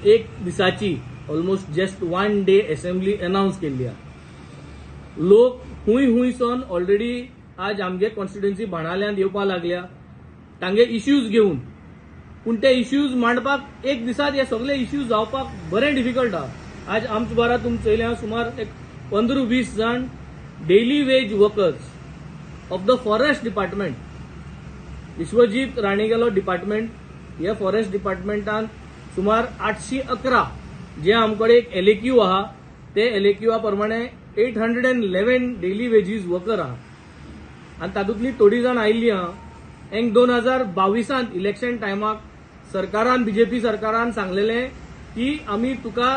एक दिसाची, almost just one day assembly announce केल्ली आहा. लोक हुंय हुंयसोन ऑलरेडी आज आमगे कॉन्स्टिट्युएन्सी बाणावल्यांत येवपाक लागल्या तांगे इश्यूज घेवन. पूण ते इश्यूज मांडपाक एक दिसात हे सगळे इश्यूज जावपाक बरें डिफिकल्ट आहा. आज आमचे बारा तुमी चोयल्या, सुमार एक 15-20 जाण daily wage workers of the forest department, Vishwajit राणेगेलो department, हे फॉरेस्ट डिपार्टमेंटान सुमार 811 जे आमकडे एक एलएक्यू आहा, ते एलएक्यूआ प्रमाणे 811 daily wages worker आहा आनी तातूंतली थोडी जाण आयिल्ली आहा. हेंक 2022त इलेक्शन टायमाक सरकारान, बीजेपी सरकारान सांगलेलें की आमी तुका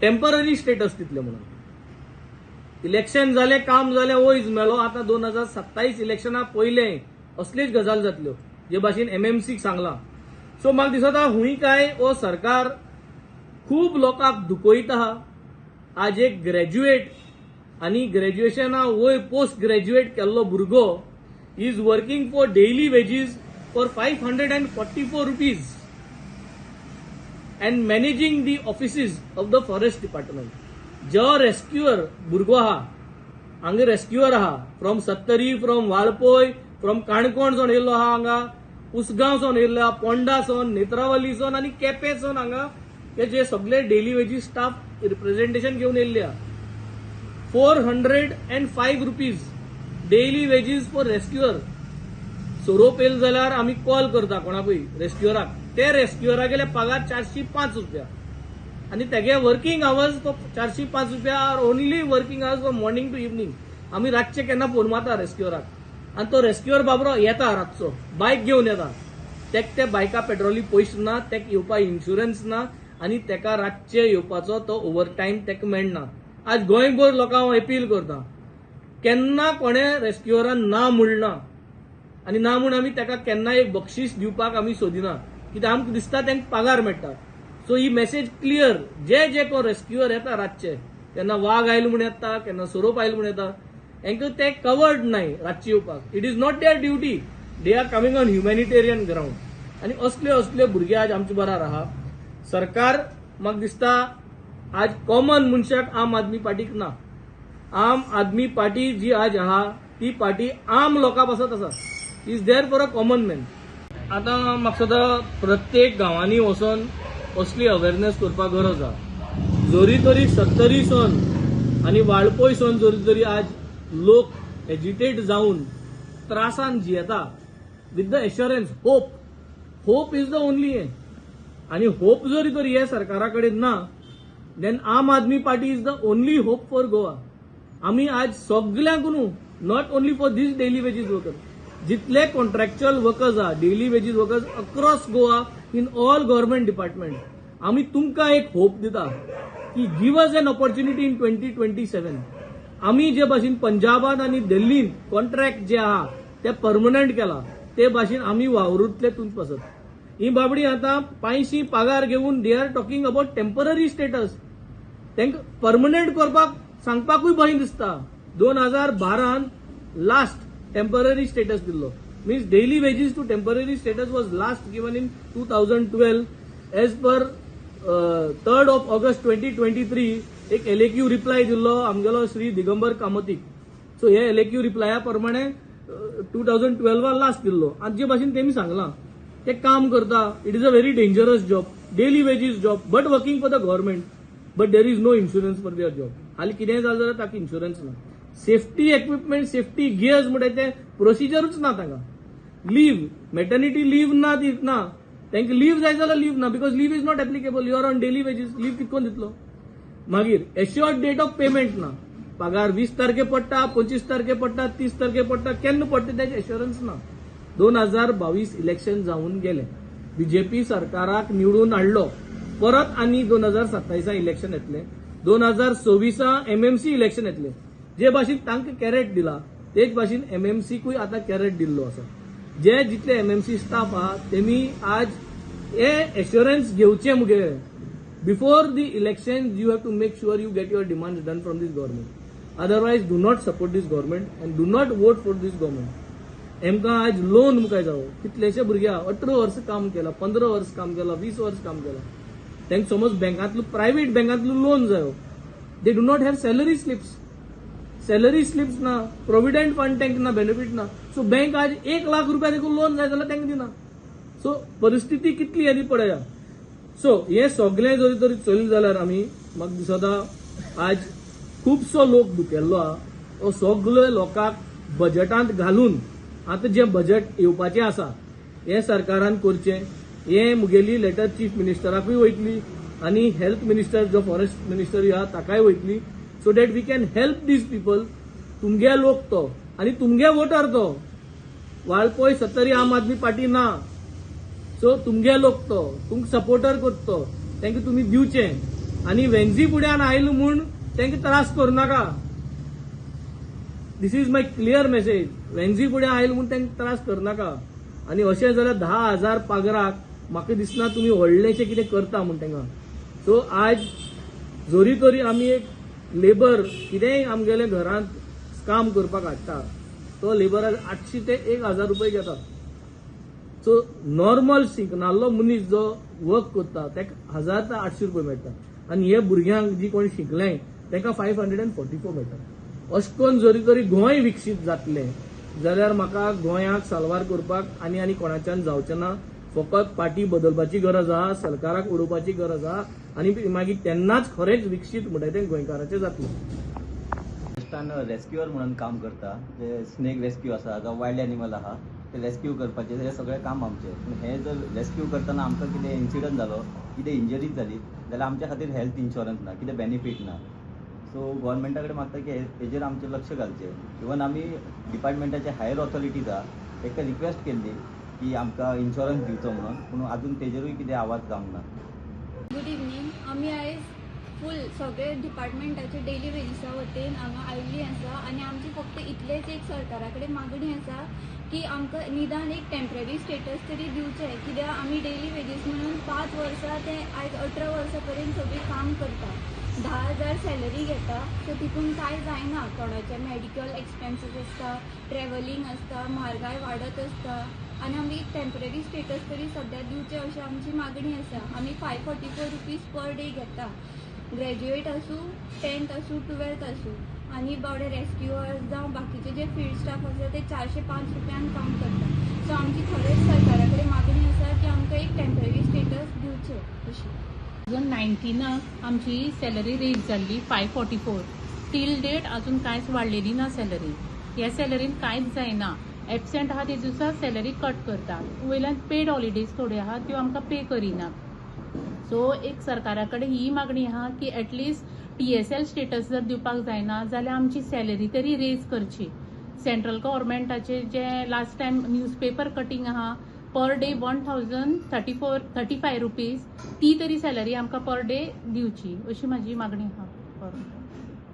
टेम्पररी स्टेटस दितले म्हणून. इलेक्शन जालें, काम जालें, वयज मेलो. आतां 2027 इलेक्शना पयलें असलीच गजाल जातल्यो, जे भाशेन एमएमसीक सांगलां. सो म्हाका दिसता हुंय काय हो सरकार खूब लोकांक दुखयता. आज एक ग्रॅज्युएट आनी ग्रॅज्युएशना वयर पोस्ट ग्रॅज्युएट केल्लो भुरगो is working for daily wages for ₹544 and managing the offices of the forest department. जो रेस्क्युअर भुरगो आहा हांगा, रेस्क्युअर आहा from Sattari, from Valpoi, from Canacona सावन येयल्लो आहा, हांगा उसगांव सावन येयल्लो आहा, पोंडा सावन, नेत्रावली सावन आनी केपें सावन हांगा हे जे सगळे डेली वेजीस स्टाफ रिप्रेझेंटेशन घेवन येयल्ले आहा. ₹405 daily wages for rescuer. सोरोप येयलो जाल्यार आमी कॉल करता कोणाकूय रेस्क्युअराक, ते रेस्क्युअरागेले पगार 405 रुपया आनी तेगे वर्किंग आवर्स तो 405 रुपया are only working hours from morning to evening. आमी रातचे केन्ना फोन मारता रेस्क्युअराक आनी तो रेस्क्युअर बाबरो येता, रातचो बायक घेवन येता. तेक ते बायका पेट्रोली पयशे ना, तेक येवपा इन्शुरन्स ना आनी तेका रातचे येवपाचो तो ओवर टायम तेका मेळना. आज गोंयभर लोकांक हांव अपील करता, केन्ना कोणे रेस्क्युअरान ना म्हणना आनी ना म्हूण आमी तेका केन्ना एक बक्षीस दिवपाक आमी सोदिना, कित्याक आमकां दिसता तांकां पगार मेळटा. सो ही मेसेज क्लियर, जे जे कोण रेस्क्युअर येता रातचे, केन्ना वाग आयलो म्हूण येता, केन्ना सोरोप आयलो म्हूण येता, हेंकां ते कवर्ड नाय रातचे येवपाक. It is not their duty, they are coming on humanitarian ground. आनी असले असले भुरगे आज आमचे बरार आहा. सरकार म्हाका दिसता आज कॉमन मनशाक आम आदमी पार्टीक ना. आम आदमी पार्टी जी आज आहा ती पार्टी आम लोकां पासत आसा, is there for a common man. आतां म्हाका दिसता प्रत्येक गांवांनी वचोन असली अवेरनेस करपाक गरज आहा. जरी तरी सत्तरी सन आनी वाळपय सन जरी तरी आज लोक एजिटेट जावन त्रासान जियेता with the assurance, hope, hope is the only हें. आनी होप जरी तरी हे सरकारा कडेन ना, then Aam Aadmi Party is the only hope for Goa. आमी आज सगल्यांक न्हू, not only for this daily wages worker, जितले कॉन्ट्रॅक्च्युअल वर्कर्स आहा, daily wages workers across Goa in all government department, आमी तुमकां एक होप दिता की give us an opportunity in 2027. आमी जे भाशेन पंजाबात आनी दिल्लीन कॉन्ट्रॅक्ट जे आहा ते परमनंट केला, ते भाशेन आमी वावरुतले तुमचे पासत. ही बाबडी आतां पांयशी पगार घेवन they are talking about temporary status. तांकां परमनंट करपाक सांगपाकूय भंय दिसता. 2012न लास्ट टेम्पररी स्टेटस दिल्लो, means daily wages to temporary status was last given in 2012 as per 3rd of August 2023. एक एलएक्यू रिप्लाय दिल्लो आमगेलो श्री दिगंबर कामतीक. सो हे एलएक्यू रिप्लाया प्रमाणे 2012 लास्ट दिल्लो. आनी जे भाशेन तेमी सांगलां, ते काम करता, it is a very dangerous job, daily wages job, but working for the government, but there is no insurance for their job. हालीं कितेंय जालें जाल्यार ताका इन्शुरन्स ना, सेफ्टी इक्विपमेंट, सेफ्टी गियर्स म्हणटा ते प्रोसिजरूच ना तांकां. लीव, मेटर्निटी लीव ना, ती ना तांकां. लीव जाय जाल्यार लीव ना, because leave is not applicable, you are on daily wages, leave कितकोन दितलो? मागीर एश्योर्ड डेट ऑफ पेमेंट ना. पगार 20 तारखे पडटा, 25 तारखे पडटा, 30 तारखे पडटा, केन्ना पडटा तेजें एश्योरन्स ना. 2022 इलेक्शन जावन गेलें, बीजेपी सरकाराक निवडून हाडलो. परत आनी 2027 इलेक्शन येतलें, 2026 एमएमसी इलेक्शन येतलें. जे भाशेन तांकां कॅरेट दिला, तेच भाशेन एमएमसीकूय आतां कॅरेट दिल्लो आसा. जे जितले एमएमसी स्टाफ आहा तेमी आज हे एश्योरन्स घेवचे मुगे, before the election you have to make sure you get your demand done from this government, otherwise do not support this government and do not vote for this government. हेमकां आयज loan काय जावो. कितलेशे भुरग्यांक 18 वर्सां काम केलां, 15 वर्स काम केलां, 20 वर्स काम केलां, तांकां समज बँकांतलो, प्रायवेट बँकांतलो लोन जायो. They do not have salary slips. Salary slips ना, प्रोविडंट फंड तांकां ना, बेनिफीट ना. सो बँक आज 1 लाख रुपया देखून लोन जाय जाल्यार तांकां दिना. सो परिस्थिती कितली येदी पळया. सो हे सगळें जरी तरी चल्लें जाल्यार आमी, म्हाका दिसता, आज खुबसो लोक दुखेल्लो आहा. हो सगळे लोकांक बजेटांत घालून आतां जें बजेट येवपाचें आसा, हें सरकारान करचें. हें मुगेली लेटर चीफ मिनिस्टराकूय वयतली आनी हेल्थ मिनिस्टर जो फॉरेस्ट मिनिस्टर आहा ताकाय वयतली, so that we can help these people. तुमगे लोक तो आनी तुमगे वोटर तो. वाळपय सत्तरी आम आदमी पार्टी ना. सो तुमगे लोक तो, तुमकां सपोर्टर करतो, तांकां तुमी दिवचे आनी वेन्झी फुड्यान आयलो म्हूण तांकां त्रास करूं नाका. This is my clear message. Venzy फुडें आयलो म्हूण तांकां त्रास करनाका. आनी अशें जाल्यार 10,000 पगाराक म्हाका दिसना तुमी व्हडलेशें कितें करता म्हूण तांकां. सो आज जरी तरी आमी एक लेबर कितेंय आमगेले घरांत काम करपाक हाडटा, तो लेबर आज 800 ते 1000 रुपये घेता. सो नॉर्मल शिकनाल्लो मनीस जो वर्क करता ताका 1000 ते 800 रुपये मेळटा आनी हे भुरग्यांक जी कोण शिकले ताका 544 मेळटा. अशें करून जरी तरी गोंय विकसीत जातलें जाल्यार म्हाका गोंयाक साल्वार करपाक आनी आनी कोणाच्यान जावचें ना. फकत पार्टी बदलपाची गरज आहा, सरकाराक उडोवपाची गरज आहा आनी मागीर तेन्नाच खरेंच विकसीत म्हणटा तें गोंयकाराचें जातलें. फॉरेस्टान रेस्क्युअर म्हणून काम करता. जे स्नेक रेस्क्यू आसा जावं वायल्ड एनिमल आहा ते रेस्क्यू करपाचें, हें सगळें काम आमचें. पूण हें जर रेस्क्यू करतना आमकां कितें इन्सिडंट जालो, कितें इंजरीज जाली जाल्यार आमच्या खातीर हेल्थ इन्शुरन्स ना, कितें बेनिफीट ना. सो गोवोरमेंटा कडेन मागता की हेजेर आमचें लक्ष घालचें. इवन आमी डिपार्टमेंटाचे हायर ऑथॉरिटीज आहा तांकां रिक्वेस्ट केल्ली की आमकां इन्शुरन्स दिवचो म्हणून, पूण आजून तेजेरूय कितें आवाज जावंक ना. Good evening. आमी आयज फूल सगळे डिपार्टमेंटाचे डेली वेजिसा वतीन हांगा आयिल्ली आसा आनी आमची फक्त इतलेच एक सरकारा कडेन मागणी आसा की आमकां निदान एक टेंपररी स्टेटस तरी दिवचें, कित्याक आमी डेली वेजीस म्हणून 5 वर्सां ते आयज 18 वर्सां पर्यंत सगळीं काम करता, 10,000 सॅलरी घेता. सो तितून कांय जायना. कोणाचे मेडिकल एक्सपेन्सीस आसता, ट्रॅवलिंग आसता, म्हारगाय वाडत आसता आनी आमी एक टेंपररी स्टेटस तरी सद्या दिवचें अशी आमची मागणी आसा. आमी 544 rupees per day घेता, ग्रॅज्युएट आसूं, 10th आसूं, 12th आसूं. आनी बावडे रेस्क्युअर जावं बाकीचे जे फिल्ड स्टाफ आसा ते 405 रुपयान काम करता. सो आमची खरेंच सरकारा कडेन मागणी आसा की आमकां एक टेंपररी स्टेटस दिवचें अशी. 2019नाक आमची सॅलरी रेज जाल्ली 544. टील डेट अजून कांयच वाडलेली ना सॅलरी. ह्या सॅलरीन कांयच जायना. एबसेंट आहा ते दिसा सॅलरी कट करता. वयल्यान पेड हॉलिडेज थोड्यो आहा, त्यो आमकां पे करिना. सो एक सरकारा कडेन ही मागणी आहा की at least TSL status जर दिवपाक जायना जाल्यार आमची सॅलरी तरी रेज करची. सेंट्रल गव्हर्मेंटाचे जे लास्ट टायम न्यूजपेपर कटिंग आहा, per day 1034, 35 rupees, ती तरी सॅलरी आमकां पर डे दिवची अशी म्हाजी मागणी आहा.